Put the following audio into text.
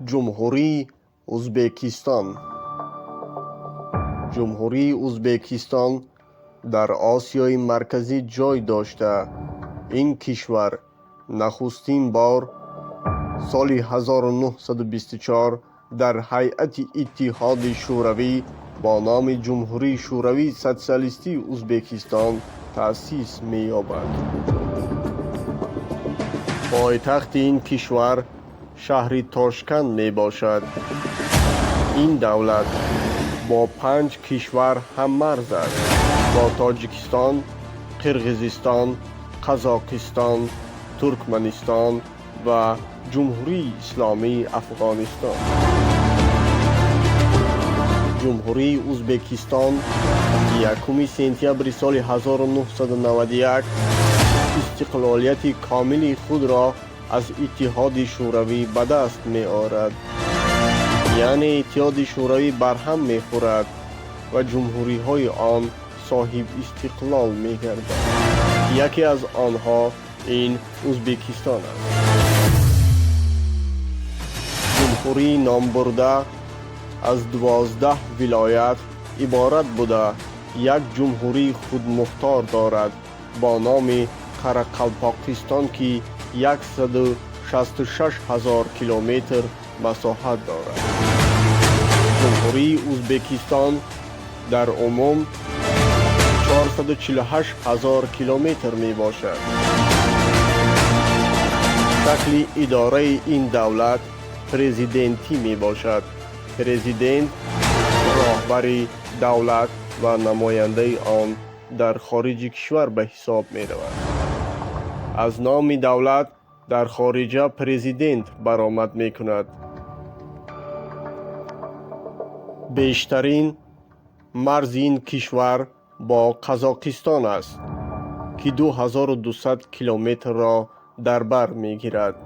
Ҷумҳурии Узбекистон. Ҷумҳурии Узбекистон дар Осиёи Марказӣ ҷой дошта, ин кишвар нахустин бор соли 1924 дар ҳайати Иттиҳоди Шӯравӣ бо номи Ҷумҳурии Шӯравии Сотсиалистии Узбекистон таъсис меёбад. Пойтахти ин кишвар шаҳри Тошканд мебошад. Ин давлат бо панҷ кишвар ҳаммарз аст: бо Тоҷикистон, Қирғизистон, Қазоқистон, Туркманистон ва Ҷумҳурии Исломии Афғонистон. Ҷумҳурии Узбекистон 1 сентябри соли 1991 истиқлолияти комили худро аз Иттиҳоди Шӯравӣ ба даст меорад. Яъне Иттиҳоди Шӯравӣ барҳам мехӯрад ва ҷумҳуриҳои он соҳибистиқлол мегардад. Яке аз онҳо ин Узбекистон аст. Ҷумҳурии номбурда аз 12 вилоят иборат буда, як ҷумҳурии худмухтор дорад бо номи Қарақалпоқистон, ки 166 ҳазор километр масоҳат дорад. Ҷумҳурии Узбекистон дар умум 448 ҳазор километр мебошад. Шакли идораи ин давлат президентӣ мебошад. Президент роҳбари давлат ва намояндаи он дар хориҷи кишвар ба ҳисоб меравад. Аз номи давлат дар хориҷа президент баромад мекунад. Бештарин марзи ин кишвар бо Қазоқистон аст, ки 2200 километрро дар бар мегирад.